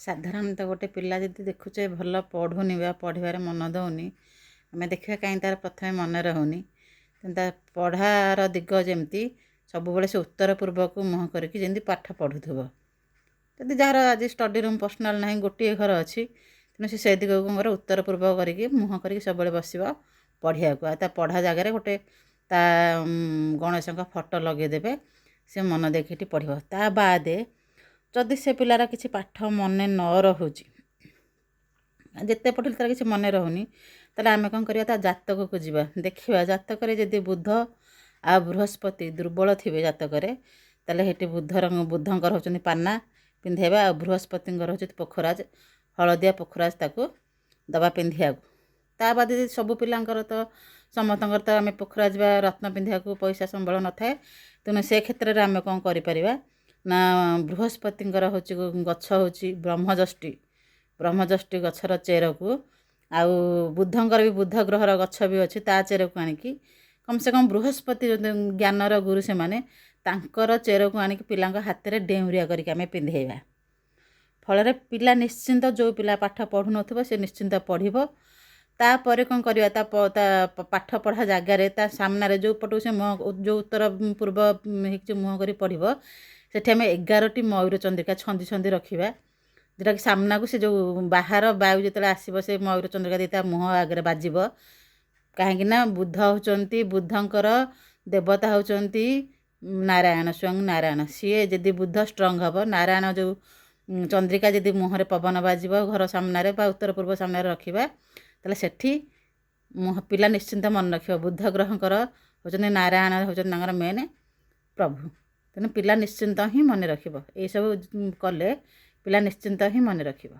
ସାଧାରଣତଃ ଗୋଟେ ପିଲା ଯଦି ଦେଖୁଛେ ଭଲ ପଢ଼ୁନି ବା ପଢ଼ିବାରେ ମନ ଦେଉନି, ଆମେ ଦେଖିବା କାହିଁ ତା'ର ପ୍ରଥମେ ମନେ ରହୁନି। ତେଣୁ ତା ପଢ଼ାର ଦିଗ ଯେମିତି ସବୁବେଳେ ସେ ଉତ୍ତର ପୂର୍ବକୁ ମୁହଁ କରିକି ଯେମିତି ପାଠ ପଢ଼ୁଥିବ। ଯଦି ଯାହାର ଆଜି ଷ୍ଟଡ଼ି ରୁମ୍ ପର୍ସନାଲ୍ ନାହିଁ, ଗୋଟିଏ ଘର ଅଛି, ତେଣୁ ସେ ଦିଗକୁ କଣ କରିବ, ଉତ୍ତର ପୂର୍ବ କରିକି ମୁହଁ କରିକି ସବୁବେଳେ ବସିବ ପଢ଼ିବାକୁ। ଆଉ ତା ପଢ଼ା ଜାଗାରେ ଗୋଟେ ତା ଗଣେଶଙ୍କ ଫଟୋ ଲଗେଇଦେବେ, ସେ ମନ ଦେଇକି ସେଠି ପଢ଼ିବ। ତା ବାଦେ ଯଦି ସେ ପିଲାର କିଛି ପାଠ ମନେ ନ ରହୁଛି, ଯେତେ ପଢ଼ିଲେ ତାର କିଛି ମନେ ରହୁନି, ତାହେଲେ ଆମେ କ'ଣ କରିବା? ତା ଜାତକକୁ ଯିବା, ଦେଖିବା ଜାତକରେ ଯଦି ବୁଧ ଆଉ ବୃହସ୍ପତି ଦୁର୍ବଳ ଥିବେ ଜାତକରେ, ତାହେଲେ ସେଠି ବୁଧଙ୍କର ହେଉଛନ୍ତି ପାନା ପିନ୍ଧେଇବା, ଆଉ ବୃହସ୍ପତିଙ୍କର ହେଉଛି ପୋଖରାଜ, ହଳଦିଆ ପୋଖରାଜ ତାକୁ ଦେବା ପିନ୍ଧିବାକୁ। ତା ବାଦ ଯଦି ସବୁ ପିଲାଙ୍କର ତ ସମସ୍ତଙ୍କର ତ ଆମେ ପୋଖରାଜ ବା ରତ୍ନ ପିନ୍ଧିବାକୁ ପଇସା ସମ୍ବଳ ନଥାଏ, ତେଣୁ ସେ କ୍ଷେତ୍ରରେ ଆମେ କ'ଣ କରିପାରିବା ନା, ବୃହସ୍ପତିଙ୍କର ହେଉଛି ଗଛ ହେଉଛି ବ୍ରହ୍ମଯଷ୍ଟି, ବ୍ରହ୍ମଯଷ୍ଟି ଗଛର ଚେରକୁ, ଆଉ ବୁଧଙ୍କର ବି ବୁଧ ଗ୍ରହର ଗଛ ବି ଅଛି, ତା ଚେରକୁ ଆଣିକି କମ୍ ସେ କମ୍ ବୃହସ୍ପତି ଜ୍ଞାନର ଗୁରୁ ସେମାନେ, ତାଙ୍କର ଚେରକୁ ଆଣିକି ପିଲାଙ୍କ ହାତରେ ଡେଉଁରିଆ କରିକି ଆମେ ପିନ୍ଧେଇବା। ଫଳରେ ପିଲା ନିଶ୍ଚିନ୍ତ, ଯେଉଁ ପିଲା ପାଠ ପଢ଼ୁନଥିବ ସେ ନିଶ୍ଚିନ୍ତ ପଢ଼ିବ। ତାପରେ କ'ଣ କରିବା? ତା ପାଠ ପଢ଼ା ଜାଗାରେ ତା ସାମ୍ନାରେ ଯେଉଁ ପଟକୁ ସେ ମୁହଁ, ଯେଉଁ ଉତ୍ତର ପୂର୍ବ ହେଇକି ମୁହଁ କରି ପଢ଼ିବ, ସେଠି ଆମେ 11ଟି ମୟୂର ଚନ୍ଦ୍ରିକା ଛନ୍ଦି ଛନ୍ଦି ରଖିବା, ଯେଉଁଟାକି ସାମ୍ନାକୁ ସେ ଯେଉଁ ବାହାର ବାୟୁ ଯେତେବେଳେ ଆସିବ, ସେ ମୟୂର ଚନ୍ଦ୍ରିକା ଦେଇ ତା ମୁହଁ ଆଗରେ ବାଜିବ। କାହିଁକି ନା ବୁଧ ହେଉଛନ୍ତି, ବୁଧଙ୍କର ଦେବତା ହେଉଛନ୍ତି ନାରାୟଣ, ସ୍ୱୟଂ ନାରାୟଣ। ସିଏ ଯଦି ବୁଧ ଷ୍ଟ୍ରଙ୍ଗ ହେବ, ନାରାୟଣ ଯେଉଁ ଚନ୍ଦ୍ରିକା ଯଦି ମୁହଁରେ ପବନ ବାଜିବ, ଘର ସାମ୍ନାରେ ବା ଉତ୍ତର ପୂର୍ବ ସାମ୍ନାରେ ରଖିବା, ତାହେଲେ ସେଠି ପିଲା ନିଶ୍ଚିନ୍ତ ମନେ ରଖିବ। ବୁଧ ଗ୍ରହଙ୍କର ହେଉଛନ୍ତି ନାରାୟଣ, ହେଉଛନ୍ତି ତାଙ୍କର ମେନ୍ ପ୍ରଭୁ। ତେଣୁ ପିଲା ନିଶ୍ଚିନ୍ତ ହିଁ ମନେ ରଖିବ। ଏଇସବୁ କଲେ ପିଲା ନିଶ୍ଚିନ୍ତ ହିଁ ମନେ ରଖିବ।